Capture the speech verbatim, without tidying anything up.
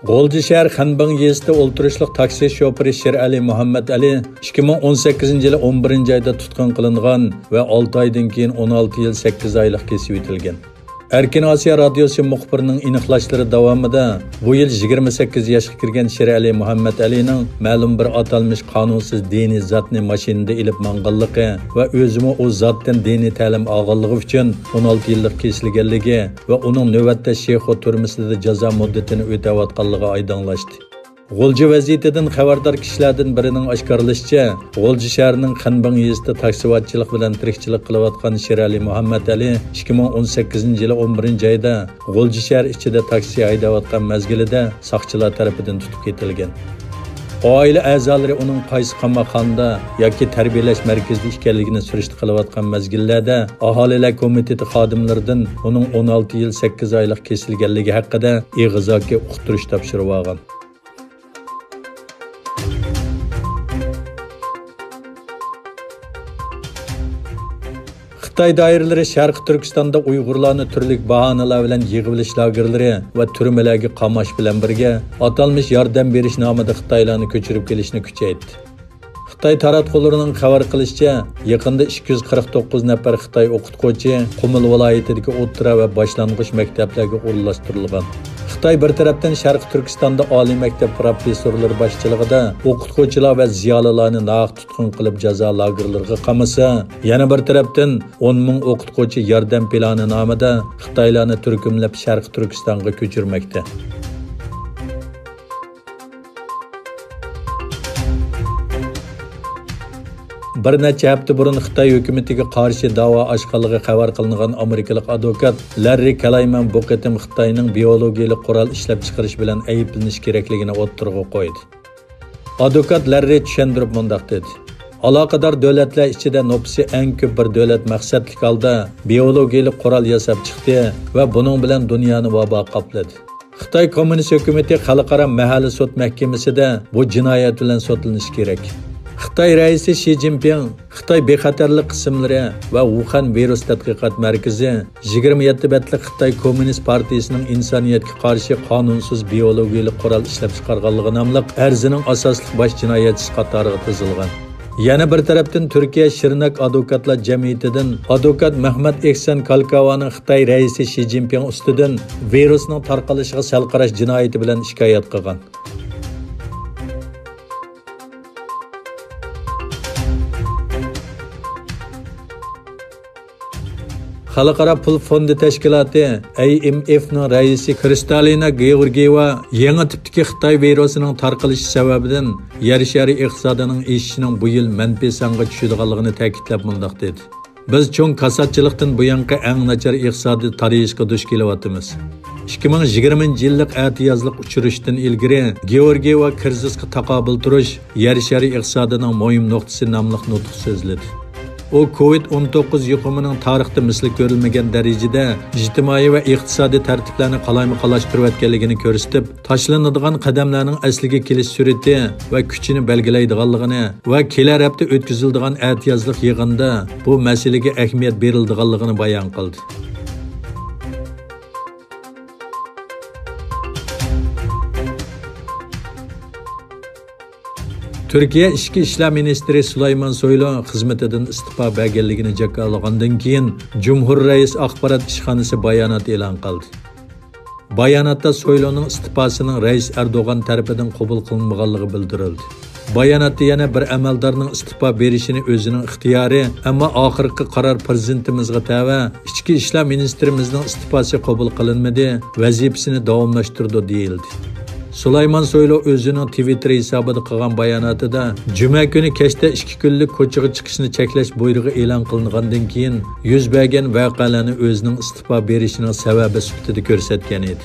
غۇلجا شەھەر خەنبىڭ يېزىسىدا ئولتۇرۇشلۇق تاكسى شوپۇرى شىرئەلى مۇھەممەتئەلى ئىككى مىڭ ئون سەككىزىنچى يىلى ئون بىرىنچى ئايدا تۇتقۇن قىلىنغان ۋە ئالتە ئايدىن كېيىن ئون ئالتە يىل سەككىز ئايلىق كېسىۋېتىلگەن. ئەركىن ئاسىيا رادىيوسى مۇخبىرىنىڭ ئېنىقلاشلىرى داۋامىدا، بۇ يىل يىگىرمە سەككىز ياشقا كىرگەن شىرئەلى مۇھەممەتئەلىنىڭ مەلۇم بىر ئاتالمىش قانۇنسىز دىنىي زاتنى ماشىنىدا ئېلىپ ماڭغانلىقى ۋە ئۆزىمۇ ئۇ زاتتىن دىنىي تەلىم ئالغانلىقى ئۈچۈن ئون ئالتە يىللىق كېسىلگەنلىكى ۋە ئۇنىڭ نۆۋەتتە شېخۇ تۈرمىسىدە جازا مۇددىتىنى ئۆتەۋاتقانلىقى ئايدىڭلاشتى. غۇلجا ۋەزىيىتىدىن خەۋەردار كىشىلەردىن بىرىنىڭ ئاشكارىلىشىچە، غۇلجا شەھىرىنىڭ خەنبىڭ يېزىسىدا تاكسىۋاتچىلىق بىلەن تىرىكچىلىك قىلىۋاتقان شىرئەلى مۇھەممەتئەلى ئىككى مىڭ ئون سەككىزىنچى يىلى ئون بىرىنچى ئايدا غۇلجا شەھەر ئىچىدە تاكسى ھەيدەۋاتقان مەزگىلىدە ساقچىلار تەرىپىدىن تۇتۇپ كېتىلگەن. ئائىلە ئەزالىرى ئۇنىڭ قايسى قاماقخانىدا ياكى تەربىيەلەش مەركىزىدە ئىكەنلىكىنى سۈرۈشتە قىلىۋاتقان مەزگىللەردە ئاھالىلەر كومىتېتى خادىملىرىدىن ئۇنىڭ ئون ئالتە يىل سەككىز ئايلىق كېسىلگەنلىكى ھەققىدە ئېغىزاكى ئۇقتۇرۇش تاپشۇرۇۋالغان. خىتاي دائىرىلىرى شەرقىي تۈركىستاندا ئۇيغۇرلارنى تۈرلۈك باھانىلەر بىلەن يىغىۋېلىش لاگېرلىرى ۋە تۈرمىلەرگە قاماش بىلەن بىرگە، ئاتالمىش ياردەم بېرىش نامىدا خىتايلارنى كۆچۈرۈپ كېلىشنى كۈچەيتتى. خىتاي تاراتقۇلىرىنىڭ خەۋەر قىلىشىچە، يېقىندا ئىككى يۈز قىرىق توققۇز نەپەر خىتاي ئوقۇتقۇچى قۇمۇل ۋىلايىتىدىكى ئوتتۇرا ۋە باشلانغۇچ مەكتەپلەرگە ئورۇنلاشتۇرۇلغان. خىتاي بىر تەرەپتىن شەرقىي تۈركىستاندا ئالىي مەكتەپ پروفېسسورلىرى باشچىلىقىدا ئوقۇتقۇچىلار ۋە زىيالىيلارنى ناھەق تۇتقۇن قىلىپ جازا لاگېرلىرىغا قامىسا، يەنە بىر تەرەپتىن ئون مىڭ ئوقۇتقۇچى ياردەم پىلانى نامىدا خىتايلارنى تۈركۈملەپ شەرقىي تۈركىستانغا كۆچۈرمەكتە. بىر نەچچە ھەپتە بۇرۇن خىتاي ھۆكۈمىتىگە قارشى داۋا ئاچقانلىقى خەۋەر قىلىنغان ئامېرىكىلىق ئادۋوكات لەررى كەلايمەن بۇ قېتىم خىتاينىڭ بىئولوگىيەلىك قورال ئىشلەپچىقىرىش بىلەن ئەيىبلىنىش كېرەكلىكىنى ئوتتۇرىغا قويدى. ئادۋوكات لەررى چۈشەندۈرۈپ مۇنداق دېدى: ئالاقىدار دۆلەتلەر ئىچىدە نوپۇسى ئەڭ كۆپ بىر دۆلەت مەقسەتلىك ھالدا بىئولوگىيەلىك قورال ياساپ چىقتى ۋە بۇنىڭ بىلەن دۇنيانى ۋابا قاپلىدى. خىتاي كوممۇنىست ھۆكۈمىتى خەلقئارا مەھەللە سوت مەھكىمىسىدە بۇ جىنايەت بىلەن سوتلىنىشى كېرەك. خىتاي رەئىسى شى جىنپىڭ خىتاي بىخەتەرلىك قىسىملىرى ۋە ۋۇخەن ۋىرۇس تەتقىقات مەركىزى يىگىرمە يەتتە بەتلىك خىتاي كوممۇنىست پارتىيىسىنىڭ ئىنسانىيەتكە قارشى قانۇنسىز بىئولوگىيەلىك قورال ئىشلەپچىقارغانلىقى ناملىق ئەرزىنىڭ ئاساسلىق باش جىنايەتچىسى قاتارىغا تىزىلغان. يەنە بىر تەرەپتىن، تۈركىيە شىرناك ئادۋوكاتلار جەمئىيىتىدىن ئادۋوكات مەھمەت ئېھسان كالكاۋانىڭ خىتاي رەئىسى شى جىنپىڭ ئۈستىدىن ۋىرۇسنىڭ تارقىلىشىغا سەل قاراش جىنايىتى بىلەن شىكايەت قىلغان. خەلقئارا پۇل فوندى تەشكىلاتى، ئەي ئېم ئېفنىڭ رەئىسى كرىستالىنا گېئورگىيېۋا يېڭى تىپتىكى خىتاي ۋىرۇسىنىڭ تارقىلىشى سەۋەبىدىن يەر شارى ئىقتىسادىنىڭ ئېشىشىنىڭ بۇ يىل مەنپىي سانغا چۈشىدىغانلىقىنى تەكىتلەپ مۇنداق دېدى: بىز چوڭ كاساتچىلىقتىن بۇيانقى ئەڭ ناچار ئىقتىسادىي تارىيىشقا دۇچ كېلىۋاتىمىز. ئىككى مىڭ يىگىرمىنچى يىللىق ئەتىيازلىق ئۇچرىشىشتىن ئىلگىرى گېئورگىيېۋا كىرىزىسقا تاقابىل تۇرۇش، يەر شارى ئىقتىسادىنىڭ مۇھىم نۇقتىسى ناملىق نۇتۇق سۆزلىدى. ئۇ كوۋىد ئون توققۇز يۇقۇمىنىڭ تارىختا مىسلى كۆرۈلمىگەن دەرىجىدە ئىجتىمائىي ۋە ئىقتىسادىي تەرتىپلەرنى قالايمىقانلاشتۇرۇۋەتكەنلىكىنى كۆرسىتىپ، تاشلىنىدىغان قەدەملەرنىڭ ئەسلىگە كېلىش سۈرئىتى ۋە كۈچىنى بەلگىلەيدىغانلىقىنى ۋە كېلەر ھەپتە ئۆتكۈزۈلىدىغان ئەتىيازلىق يىغىندا بۇ مەسىلىگە ئەھمىيەت بېرىلىدىغانلىقىنى بايان قىلدى. تۈركىيە ئىچكى ئىشلار مىنىستىرى سۇلايمان سويلۇ خىزمىتىدىن ئىستېپا بەرگەنلىكىنى جاكارلىغاندىن كېيىن، جۇمھۇر رەئىس ئاخبارات ئىشخانىسى بايانات ئېلان قىلدى. باياناتتا سويلۇنىڭ ئىستېپاسىنىڭ رەئىس ئەردوغان تەرىپىدىن قوبۇل قىلىنمىغانلىقى بىلدۈرۈلدى. باياناتتا يەنە بىر ئەمەلدارنىڭ ئىستېپا بېرىشىنى ئۆزىنىڭ ئىختىيارى، ئەمما ئاخىرقى قارار پىرېزىدېنتىمىزغا تەۋە، ئىچكى ئىشلار مىنىستىرىمىزنىڭ ئىستېپاسى قوبۇل قىلىنمىدى، ۋەزىپىسىنى داۋاملاشتۇرىدۇ، دېيىلدى. سۇلايمان سويلۇ ئۆزىنىڭ تىۋىتتېر ھېسابىدا قىلغان باياناتىدا، جۈمە كۈنى كەچتە ئىككى كۈنلۈك كوچىغا چىقىشنى چەكلەش بۇيرۇقى ئېلان قىلىنغاندىن كېيىن يۈز بەرگەن ۋەقەلەرنى ئۆزىنىڭ ئىستېپا بېرىشىنىڭ سەۋەبى سۈپىتىدە كۆرسەتكەن ئىدى.